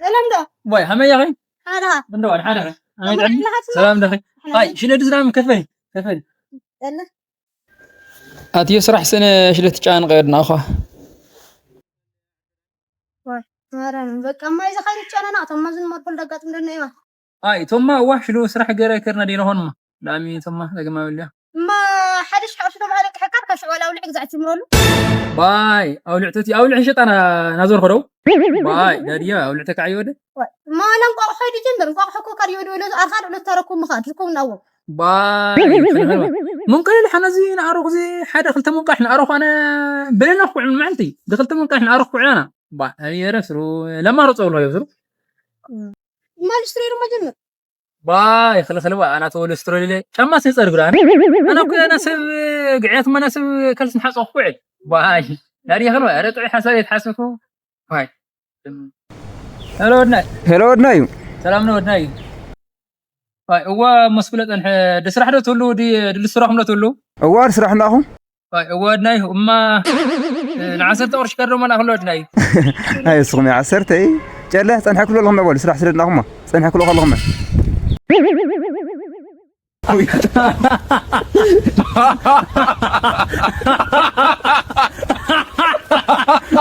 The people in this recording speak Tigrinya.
ሰላም ዶ? ዋይ ሃመይ ያኸይ ሓዳ እንደዋል ሓደ ሰላም ደኺ ሰላም ደኺ ኣይ ሽለ ድዝራም ከፈይ ከፈይ ጠለ ኣትዮ ስራሕ ሰነ ሽለ ትጫን ቀድና እኳ ማራን በቃ ማይ ዝኸይድ ጨነና ተማ ዝን መርኮል ደጋጥም ደና ይዋ ኣይ ቶማ እዋ ሽሉ ስራሕ ገረ ከርና ዲና ሆንማ ዳሚ ቶማ ደግማ ብልያ እማ ሓደ ሽሕ ቅርሺ ተባህለ ክሕካር ካብ ሽዑ ኣውልዕ ግዛዕ ትምረሉ ባይ ኣውልዕተቲ ኣውልዕ ሸጣና ናዞር ኸደው ባይ ዳድያ ኣውልዕ ተካዕዮ ወደ እማ ዋላ እንቋቑሖ ይድጀምበር እንቋቑሖ እኮ ካድዮ ወደ ወለ ኣርኻድ ዕለት ተረኩም ምኻድ ዝከውን ኣዎ ባይ ምንቀለል ሓነዚ ንኣሮኽ ዚ ሓደ ክልተ ምንቃሕ ንኣሮኽ ኣነ ብለና ኩዕም መዓልቲ ብክልተ ምንቃሕ ንኣሮኽ ኩዕና ባ ኣየረ ስሩ ለማሮ ጸውሎ ይብስሩ እማ ልስትሪ ድማ ጀምር ባይ ክልክል ባ ኣና ተወለ ስትሮ ሊለ ጫማ ሲጸርግ ዳ ኣና ኩ ኣና ሰብ ግዕያት ማና ሰብ ከልስ ንሓጾ ኩዕል ባይ ናዲ ይኽል ባ ረጥዒ ሓሳብ የተሓሰፉ ባይ ሄሎ ወድናይ ሄሎ ወድናዩ ሰላም ነው ወድናይ ባይ እዋ መስኩለ ጸንሐ ድስራሕ ዶ ትሉ ድልስራኹም ዶ ትሉ እዋ ድስራሕ እንዳኹም እወድናይ እማ ንዓሰርተ ቅርሺ ከርዶ መላእኽ ኣለወድናይ ኣይ እስኹም ዓሰርተ ጨለ ጸንሐ ክሎ ኣለኹም በሉ ስራሕ ስለ ድናኹማ ጸንሐ ክሎ ኣለኹም